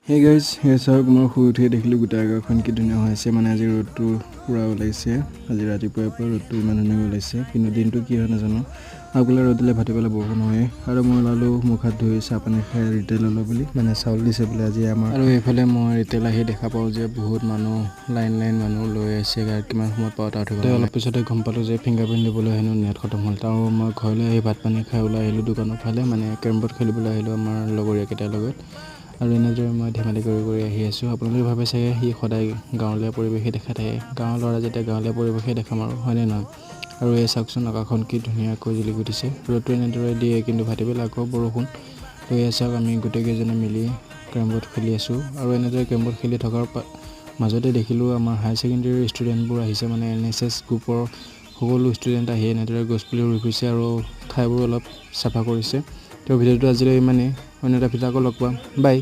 Hey guys, সেই চাওক, মই শুই উঠিয়ে দেখিলোঁ গোটেই আকাশখন কি ধুনীয়া হৈ আছে। মানে আজি ৰ'দটো পূৰা ওলাইছে। আজি ৰাতিপুৱাৰ পৰা ৰ'দটো ইমান ধুনীয়াকৈ ওলাইছে, কিন্তু দিনটো কি হয় নাজানো। আগবেলা ৰ'দ দিলে ভাটিবেলা বৰষুণ হয়। আৰু মই ওলালোঁ মুখ হাত ধুই চাহ পানী খাই ৰিটেইল ল'লোঁ বুলি, মানে চাউল দিছে বোলে আজি আমাৰ। আৰু এইফালে মই ৰিটেইল আহি দেখা পাওঁ যে বহুত মানুহ, লাইন লাইন মানুহ লৈ আছে আৰু কিমান সময়ত পাওঁ তাত। অলপ পিছতে গম পালোঁ যে ফিংগাৰ প্ৰিণ্ট দিবলৈ হেনো নেট খতম হ'ল। আৰু মই ঘৰলৈ আহি ভাত পানী খাই ওলাই আহিলোঁ দোকানৰ ফালে, মানে কেৰম বৰ্ড খেলিবলৈ আহিলোঁ আমাৰ লগৰীয়াকেইটাৰ লগত। আৰু এনেদৰে মই ধেমালি কৰি কৰি আহি আছোঁ। আপোনালোকে ভাবে চাগে সি সদায় গাঁৱলীয়া পৰিৱেশেই দেখাই থাকে। গাঁৱৰ ল'ৰা যেতিয়া গাঁৱলীয়া পৰিৱেশেই দেখাম আৰু, হয়নে নহয়? আৰু এই চাওকচোন, আকাশখন কি ধুনীয়াকৈ জিলিকি উঠিছে। ৰ'দটো এনেদৰে দিয়ে, কিন্তু ভাটিবেলা আকৌ বৰষুণ। তো এয়া চাওক, আমি গোটেইকেইজনে মিলি কেৰম বৰ্ড খেলি আছোঁ। আৰু এনেদৰে কেৰম বৰ্ড খেলি থকাৰ মাজতে দেখিলোঁ আমাৰ হায়াৰ ছেকেণ্ডেৰী ষ্টুডেণ্টবোৰ আহিছে, মানে এনএছএছ গ্ৰুপৰ সকলো ষ্টুডেণ্ট আহি এনেদৰে গছপুলি ৰুই ফুৰিছে আৰু ঠাইবোৰ অলপ চাফা কৰিছে। তো ভিডিঅ'টো আজিলৈ ইমানেই। অন্য এটা ভিডিঅ' আকৌ লগ পাম। বাই।